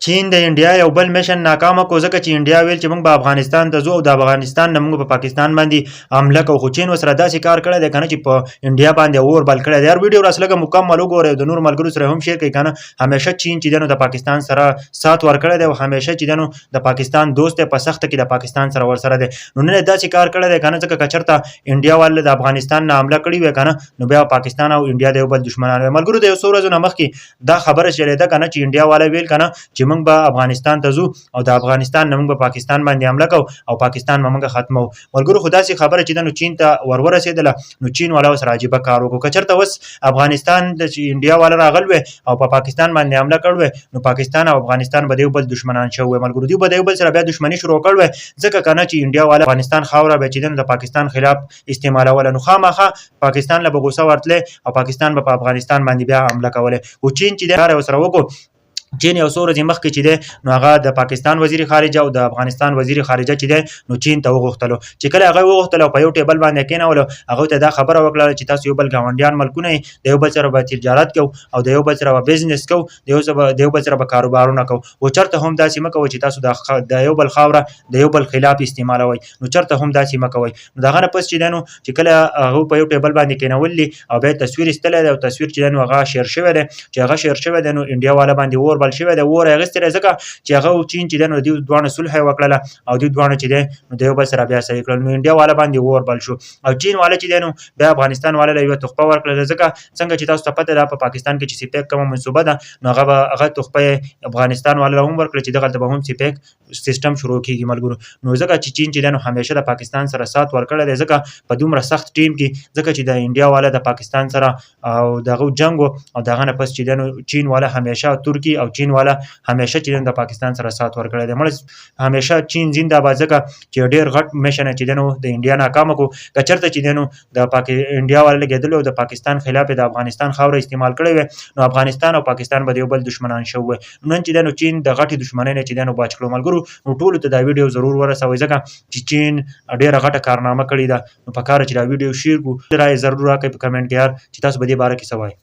چین د انډیا یو بل مشن ناکامه کو، ځکه چې انډیا ویل چې موږ به افغانستان ته ځو او د افغانستان نه موږ په پاکستان باندې حمله کوو، خو چین ورسره داسې کار کړی دی کنه چې په انډیا باندې اور بل کړی دی. یار، ویډیو راسره لږه مکمل وګورئ، د نور ملګرو سره هم شیر کړئ کنه. همیشه چین چې دی نو د پاکستان سره سات ورکړی دی او همیشه چې دی نو د پاکستان دوست دی، په سخته کې د پاکستان سره ورسره دی. نو نن یې داسې کار کړی دی کنه، ځکه که چېرته انډیا والو د افغانستان نه حمله کړې وای کنه، نو بیا پاکستان او انډیا د یو بل دښمنان وای. ملګرو، د یو څو ورځو نه مخکې دا خبره چلیده کنه چې انډیا والا ویل کنه چې موږ به افغانستان ته ځو او د افغانستان نه موږ به پاکستان باندې حمله کوو او پاکستان به موږ ختمو. ملګرو، خو داسې خبره چې ده نو چین ته ورورسېدله، نو چین والا سره عجیبه کار وکړو. که چېرته اوس افغانستان د انډیا والا راغل وی او په پاکستان باندې حمله کړ وی، نو پاکستان او افغانستان به د یو بل دښمنان شوی. ملګرو، دوی به د یو بل سره بیا دښمني شروع کړ وی، ځکه کنه چې انډیا والا افغانستان خاوره به چې ده نو د پاکستان خلاف استعمالوله، نو خامخا پاکستان له به غوسه ورتلی او پاکستان به په افغانستان باندې بیا حمله کوله. خو چین چې دی کار یې ورسره وکړو. چین یو څو ورځې مخکې چې دی نو هغه د پاکستان وزیر خارجه او د افغانستان وزیر خارجه چې دی نو چین ته وغوښتلو. چې کله هغه وغوښتل او په یو ټیبل باندې کېنولو، هغه ته دا خبره وکړه چې تاسو یو بل ګاونډیان ملکونه یې، د یو بل سره به تجارت کوو او د یو بل سره به بزنس کوو، د یو بل سره به کاروبارونه کوو، خو چېرته هم داسې مه کوئ چې تاسو د یو بل خاوره د یو بل خلاف استعمالوئ. نو چېرته هم داسې مه کوئ. نو د هغه نه پس چې دی نو چې کله هغه په یو ټیبل باندې کېنول دي او بیا تصویر ایستلی دی او تصویر چې دی نو هغه شیر شوی دی. چې هغه شیر شوی دی نو انډیا والا باندې اور بل شوی دی، اور یې اخیستی دی، ځکه چې هغه چین چې دی نو دوی دواړو صلح یې وکړله او دوی دواړو چې دی نو د یو بل سره بیا صحیح کړل، نو انډیا والا باندې اور بل شو. او چین والا چې دی نو بیا افغانستان والا له یوه تحفه ورکړله، ځکه څنګه چې تاسو ته پته ده، په پاکستان کې چې سیپیک کومه منصوبه ده، نو هغه به هغه تحفه افغانستان والا هم ورکړه چې دغلته به هم سیپیک سیستم شروع کیږي. ملګرو، نو ځکه چې چین چې دی نو همیشه د پاکستان سره سات ورکړی دی، ځکه په دومره سخت ټیم کې، ځکه چې د انډیا والا د پاکستان سره او دغه جنگ او دغه نه پس چې دی نو چین والا همیشه، ترکی او چین والا همیشه چې دی د پاکستان سره سات ورکړی دی. مړ همیشه چین زنده باد، ځکه چې ډیر غټ مشن چې دی نو د انډیا ناکام کو. که چېرته چې دی نو د انډیا والا لګېدل او د پاکستان خلاف د افغانستان خاوره استعمال کړی وي، نو افغانستان او پاکستان به د یو بل دشمنان شوي. نن چې دی نو چین د غټې دښمنۍ نه چې دی نو بچ کړو. ملګرو، نو ټولو ته دا ویډیو ضرور ورسوئ، ځکه چې چین ډېره غټه کارنامه کړې ده. نو په کار چې دا ویډیو شیر کړو. رایه ضرور راکړئ په کمنټ کې یار، چې تاسو په دې باره کې څه وایئ.